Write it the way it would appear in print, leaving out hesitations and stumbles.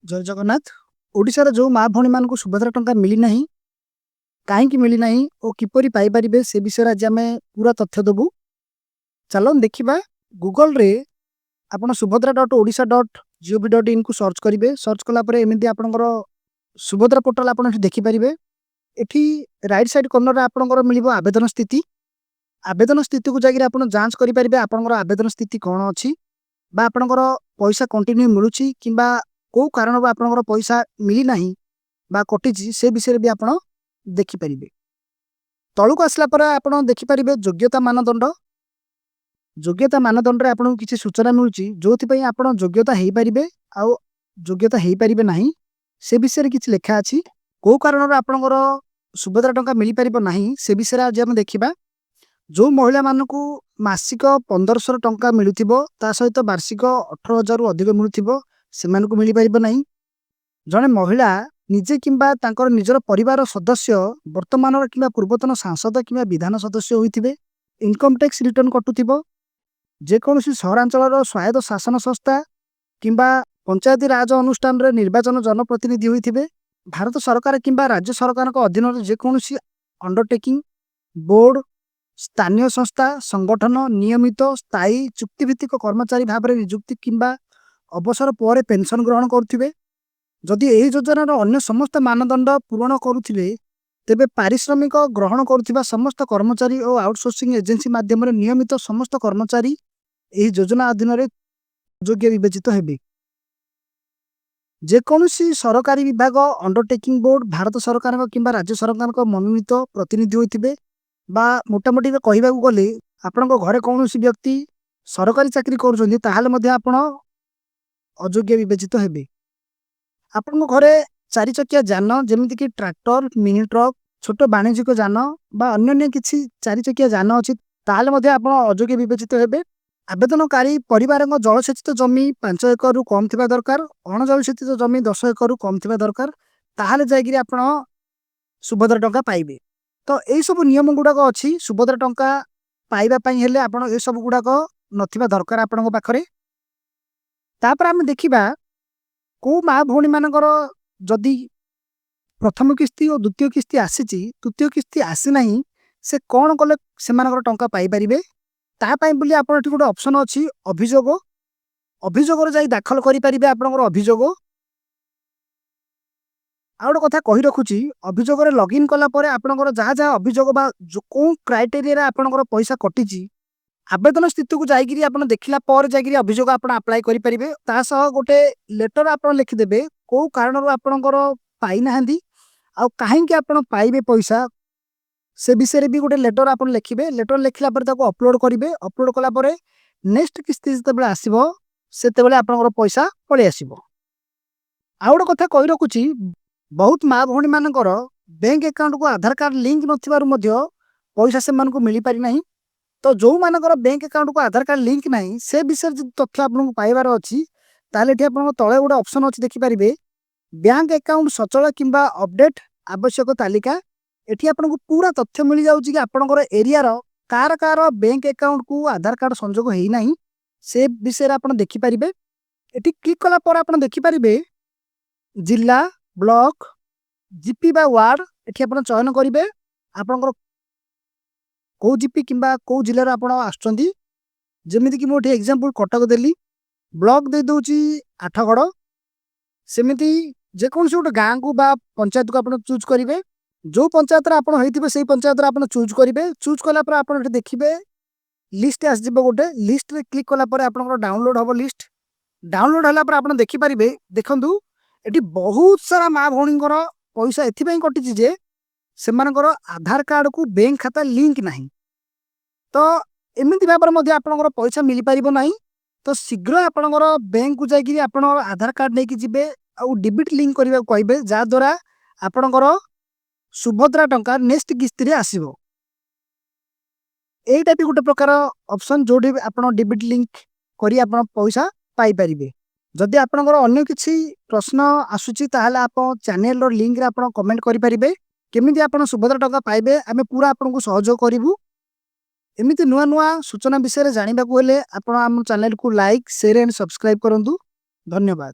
ଜୟ ଜଗନ୍ନାଥ। ଓଡ଼ିଶାର ଯେଉଁ ମା ଭଉଣୀମାନଙ୍କୁ ସୁଭଦ୍ରା ଟଙ୍କା ମିଳିନାହିଁ, କାହିଁକି ମିଳିନାହିଁ ଓ କିପରି ପାଇପାରିବେ, ସେ ବିଷୟରେ ଆଜି ଆମେ ପୁରା ତଥ୍ୟ ଦେବୁ। ଚାଲନ୍ତୁ ଦେଖିବା। ଗୁଗଲରେ ଆପଣ subhadra.odisha.gov.inକୁ ସର୍ଚ୍ଚ କରିବେ। ସର୍ଚ୍ଚ କଲା ପରେ ଏମିତି ଆପଣଙ୍କର ସୁଭଦ୍ରା ପୋର୍ଟାଲ ଆପଣ ଏଠି ଦେଖିପାରିବେ। ଏଠି ରାଇଟ୍ ସାଇଡ୍ କର୍ଣ୍ଣରରେ ଆପଣଙ୍କର ମିଳିବ ଆବେଦନ ସ୍ଥିତି। ଆବେଦନ ସ୍ଥିତିକୁ ଯାଇକରି ଆପଣ ଯାଞ୍ଚ କରିପାରିବେ, ଆପଣଙ୍କର ଆବେଦନ ସ୍ଥିତି କ'ଣ ଅଛି ବା ଆପଣଙ୍କର ପଇସା କଣ୍ଟିନ୍ୟୁ ମିଳୁଛି କିମ୍ବା କେଉଁ କାରଣରୁ ଆପଣଙ୍କର ପଇସା ମିଳିନାହିଁ ବା କଟିଛି, ସେ ବିଷୟରେ ବି ଆପଣ ଦେଖିପାରିବେ। ତଳକୁ ଆସିଲା ପରେ ଆପଣ ଦେଖିପାରିବେ ଯୋଗ୍ୟତା ମାନଦଣ୍ଡ। ଯୋଗ୍ୟତା ମାନଦଣ୍ଡରେ ଆପଣଙ୍କୁ କିଛି ସୂଚନା ମିଳୁଛି, ଯେଉଁଥିପାଇଁ ଆପଣ ଯୋଗ୍ୟତା ହେଇପାରିବେ ଆଉ ଯୋଗ୍ୟତା ହେଇପାରିବେ ନାହିଁ, ସେ ବିଷୟରେ କିଛି ଲେଖା ଅଛି। କେଉଁ କାରଣରୁ ଆପଣଙ୍କର ସୁଭଦ୍ରା ଟଙ୍କା ମିଳିପାରିବ ନାହିଁ, ସେ ବିଷୟରେ ଆଜି ଆମେ ଦେଖିବା। ଯେଉଁ ମହିଳାମାନଙ୍କୁ ମାସିକ 1500 ଟଙ୍କା ମିଳୁଥିବ, ତା ସହିତ ବାର୍ଷିକ 18,000ରୁ ଅଧିକ ମିଳୁଥିବ, ସେମାନଙ୍କୁ ମିଳିପାରିବ ନାହିଁ। ଜଣେ ମହିଳା ନିଜେ କିମ୍ବା ତାଙ୍କର ନିଜର ପରିବାର ସଦସ୍ୟ ବର୍ତ୍ତମାନର କିମ୍ବା ପୂର୍ବତନ ସାଂସଦ କିମ୍ବା ବିଧାନ ସଦସ୍ୟ ହୋଇଥିବେ, ଇନକମ୍ ଟ୍ୟାକ୍ସ ରିଟର୍ଣ୍ଣ କଟୁଥିବ, ଯେକୌଣସି ସହରାଞ୍ଚଳର ସ୍ୱାୟତ୍ତ ଶାସନ ସଂସ୍ଥା କିମ୍ବା ପଞ୍ଚାୟତି ରାଜ ଅନୁଷ୍ଠାନରେ ନିର୍ବାଚନ ଜନପ୍ରତିନିଧି ହୋଇଥିବେ, ଭାରତ ସରକାର କିମ୍ବା ରାଜ୍ୟ ସରକାରଙ୍କ ଅଧୀନରେ ଯେକୌଣସି ଅଣ୍ଡରଟେକିଂ, ବୋର୍ଡ, ସ୍ଥାନୀୟ ସଂସ୍ଥା, ସଂଗଠନ, ନିୟମିତ, ସ୍ଥାୟୀ, ଚୁକ୍ତିଭିତ୍ତିକ କର୍ମଚାରୀ ଭାବରେ ନିଯୁକ୍ତି କିମ୍ବା ଅବସର ପରେ ପେନ୍ସନ୍ ଗ୍ରହଣ କରୁଥିବେ। ଯଦି ଏହି ଯୋଜନାର ଅନ୍ୟ ସମସ୍ତ ମାନଦଣ୍ଡ ପୂରଣ କରୁଥିବେ, ତେବେ ପାରିଶ୍ରମିକ ଗ୍ରହଣ କରୁଥିବା ସମସ୍ତ କର୍ମଚାରୀ ଓ ଆଉଟସୋର୍ସିଂ ଏଜେନ୍ସି ମାଧ୍ୟମରେ ନିୟମିତ ସମସ୍ତ କର୍ମଚାରୀ ଏହି ଯୋଜନା ଅଧୀନରେ ଯୋଗ୍ୟ ବିବେଚିତ ହେବେ। ଯେକୌଣସି ସରକାରୀ ବିଭାଗ, ଅଣ୍ଡରଟେକିଂ, ବୋର୍ଡ, ଭାରତ ସରକାରଙ୍କ କିମ୍ବା ରାଜ୍ୟ ସରକାରଙ୍କ ମନୋନୀତ ପ୍ରତିନିଧି ହୋଇଥିବେ ବା ମୋଟାମୋଟି କହିବାକୁ ଗଲେ ଆପଣଙ୍କ ଘରେ କୌଣସି ବ୍ୟକ୍ତି ସରକାରୀ ଚାକିରି କରୁଛନ୍ତି, ତାହେଲେ ମଧ୍ୟ ଆପଣ ଅଯୋଗ୍ୟ ବିବେଚିତ ହେବେ। ଆପଣଙ୍କ ଘରେ ଚାରିଚକିଆ ଯାନ, ଯେମିତିକି ଟ୍ରାକ୍ଟର, ମିନି ଟ୍ରକ୍, ଛୋଟ ବାଣିଜ୍ୟିକ ଯାନ ବା ଅନ୍ୟାନ୍ୟ କିଛି ଚାରିଚକିଆ ଯାନ ଅଛି, ତାହେଲେ ମଧ୍ୟ ଆପଣ ଅଯୋଗ୍ୟ ବିବେଚିତ ହେବେ। ଆବେଦନକାରୀ ପରିବାରଙ୍କ ଜଳସେଚିତ ଜମି 5 ଏକରରୁ କମ୍ ଥିବା ଦରକାର, ଅଣଜଳସେଚିତ ଜମି 10 ଏକରରୁ କମ୍ ଥିବା ଦରକାର। ତାହେଲେ ଯାଇକରି ଆପଣ ସୁଭଦ୍ରା ଟଙ୍କା ପାଇବେ। ତ ଏଇସବୁ ନିୟମ ଗୁଡ଼ାକ ଅଛି। ସୁଭଦ୍ରା ଟଙ୍କା ପାଇବା ପାଇଁ ହେଲେ ଆପଣ ଏସବୁ ଗୁଡ଼ାକ ନଥିବା ଦରକାର ଆପଣଙ୍କ ପାଖରେ। ତାପରେ ଆମେ ଦେଖିବା, କେଉଁ ମା ଭଉଣୀମାନଙ୍କର ଯଦି ପ୍ରଥମ କିସ୍ତି ଓ ଦ୍ୱିତୀୟ କିସ୍ତି ଆସିଛି, ତୃତୀୟ କିସ୍ତି ଆସିନାହିଁ, ସେ କ'ଣ କଲେ ସେମାନଙ୍କର ଟଙ୍କା ପାଇପାରିବେ। ତା ପାଇଁ ବୋଲି ଆପଣ ଏଠି ଗୋଟେ ଅପସନ୍ ଅଛି ଅଭିଯୋଗ। ଅଭିଯୋଗରେ ଯାଇ ଦାଖଲ କରିପାରିବେ ଆପଣଙ୍କର ଅଭିଯୋଗ। ଆଉ ଗୋଟେ କଥା କହି ରଖୁଛି, ଅଭିଯୋଗରେ ଲଗ୍ଇନ୍ କଲା ପରେ ଆପଣଙ୍କର ଯାହା ଯାହା ଅଭିଯୋଗ ବା କେଉଁ କ୍ରାଇଟେରିଆରେ ଆପଣଙ୍କର ପଇସା କଟିଛି, ଆବେଦନ ସ୍ଥିତିକୁ ଯାଇକିରି ଆପଣ ଦେଖିଲା ପରେ ଯାଇକିରି ଅଭିଯୋଗ ଆପଣ ଆପ୍ଲାଏ କରିପାରିବେ। ତା ସହ ଗୋଟେ ଲେଟର ଆପଣ ଲେଖିଦେବେ, କେଉଁ କାରଣରୁ ଆପଣଙ୍କର ପାଇନାହାନ୍ତି ଆଉ କାହିଁକି ଆପଣ ପାଇବେ ପଇସା, ସେ ବିଷୟରେ ବି ଗୋଟେ ଲେଟର ଆପଣ ଲେଖିବେ। ଲେଟର ଲେଖିଲା ପରେ ତାକୁ ଅପଲୋଡ଼ କରିବେ। ଅପଲୋଡ଼ କଲା ପରେ ନେକ୍ସଟ କିସ୍ତି ଯେତେବେଳେ ଆସିବ, ସେତେବେଳେ ଆପଣଙ୍କର ପଇସା ପଳେଇ ଆସିବ। ଆଉ ଗୋଟେ କଥା କହି ରଖୁଛି, ବହୁତ ମା ଭଉଣୀମାନଙ୍କର ବ୍ୟାଙ୍କ ଆକାଉଣ୍ଟକୁ ଆଧାର କାର୍ଡ଼ ଲିଙ୍କ ନଥିବାରୁ ମଧ୍ୟ ପଇସା ସେମାନଙ୍କୁ ମିଳିପାରି ନାହିଁ। ତ ଯେଉଁମାନଙ୍କର ବ୍ୟାଙ୍କ ଆକାଉଣ୍ଟକୁ ଆଧାର କାର୍ଡ଼ ଲିଙ୍କ ନାହିଁ, ସେ ବିଷୟରେ ଯଦି ତଥ୍ୟ ଆପଣଙ୍କୁ ପାଇବାର ଅଛି, ତାହେଲେ ଏଠି ଆପଣଙ୍କ ତଳେ ଗୋଟେ ଅପସନ୍ ଅଛି, ଦେଖିପାରିବେ, ବ୍ୟାଙ୍କ ଆକାଉଣ୍ଟ ସଚଳ କିମ୍ବା ଅପଡେଟ୍ ଆବଶ୍ୟକ ତାଲିକା। ଏଠି ଆପଣଙ୍କୁ ପୁରା ତଥ୍ୟ ମିଳିଯାଉଛି କି ଆପଣଙ୍କର ଏରିଆର କାହାର କାହାର ବ୍ୟାଙ୍କ ଆକାଉଣ୍ଟକୁ ଆଧାର କାର୍ଡ଼ ସଂଯୋଗ ହେଇନାହିଁ, ସେ ବିଷୟରେ ଆପଣ ଦେଖିପାରିବେ। ଏଠି କ୍ଲିକ୍ କଲା ପରେ ଆପଣ ଦେଖିପାରିବେ ଜିଲ୍ଲା, ବ୍ଲକ, ଜିପି ବା ୱାର୍ଡ଼। ଏଠି ଆପଣ ଚୟନ କରିବେ ଆପଣଙ୍କର କେଉଁ ଜିପି କିମ୍ବା କେଉଁ ଜିଲ୍ଲାରୁ ଆପଣ ଆସୁଛନ୍ତି। ଯେମିତିକି ମୁଁ ଏଠି ଏକ୍ଜାମ୍ପଲ୍ କଟକ ଦେଲି, ବ୍ଲକ ଦେଇଦେଉଛି ଆଠଗଡ଼। ସେମିତି ଯେକୌଣସି ଗୋଟେ ଗାଁକୁ ବା ପଞ୍ଚାୟତକୁ ଆପଣ ଚୁଜ୍ କରିବେ। ଯେଉଁ ପଞ୍ଚାୟତରେ ଆପଣ ହେଇଥିବେ, ସେଇ ପଞ୍ଚାୟତରେ ଆପଣ ଚୁଜ୍ କରିବେ। ଚୁଜ୍ କଲା ପରେ ଆପଣ ଏଠି ଦେଖିବେ ଲିଷ୍ଟ ଆସିଯିବ ଗୋଟେ। ଲିଷ୍ଟରେ କ୍ଲିକ୍ କଲା ପରେ ଆପଣଙ୍କର ଡାଉନଲୋଡ଼ ହେବ ଲିଷ୍ଟ। ଡାଉନଲୋଡ଼ ହେଲା ପରେ ଆପଣ ଦେଖିପାରିବେ, ଦେଖନ୍ତୁ, ଏଠି ବହୁତ ସାରା ମା ଭଉଣୀଙ୍କର ପଇସା ଏଥିପାଇଁ କଟିଛି ଯେ ସେମାନଙ୍କର ଆଧାର କାର୍ଡ଼କୁ ବ୍ୟାଙ୍କ ଖାତା ଲିଙ୍କ ନାହିଁ। ତ ଏମିତି ଭାବରେ ମଧ୍ୟ ଆପଣଙ୍କର ପଇସା ମିଳିପାରିବ ନାହିଁ। ତ ଶୀଘ୍ର ଆପଣଙ୍କର ବ୍ୟାଙ୍କକୁ ଯାଇକିରି ଆପଣ ଆଧାର କାର୍ଡ଼ ନେଇକି ଯିବେ ଆଉ ଡିବିଟି ଲିଙ୍କ କରିବାକୁ କହିବେ, ଯାହାଦ୍ୱାରା ଆପଣଙ୍କର ସୁଭଦ୍ରା ଟଙ୍କା ନେକ୍ସଟ କିସ୍ତିରେ ଆସିବ। ଏଇଟା ବି ଗୋଟେ ପ୍ରକାର ଅପସନ୍, ଯେଉଁଠି ଆପଣ ଡିବିଟି ଲିଙ୍କ କରି ଆପଣ ପଇସା ପାଇପାରିବେ। ଯଦି ଆପଣଙ୍କର ଅନ୍ୟ କିଛି ପ୍ରଶ୍ନ ଆସୁଛି, ତାହେଲେ ଆପଣ ଚ୍ୟାନେଲର ଲିଙ୍କରେ ଆପଣ କମେଣ୍ଟ କରିପାରିବେ। କେମିତି ଆପଣ ସୁଭଦ୍ରା ଟଙ୍କା ପାଇବେ, ଆମେ ପୁରା ଆପଣଙ୍କୁ ସହଯୋଗ କରିବୁ। ଏମିତି ନୂଆ ନୂଆ ସୂଚନା ବିଷୟରେ ଜାଣିବାକୁ ହେଲେ ଆପଣ ଆମ ଚ୍ୟାନେଲକୁ ଲାଇକ୍, ସେୟାର ଆଣ୍ଡ ସବସ୍କ୍ରାଇବ୍ କରନ୍ତୁ। ଧନ୍ୟବାଦ।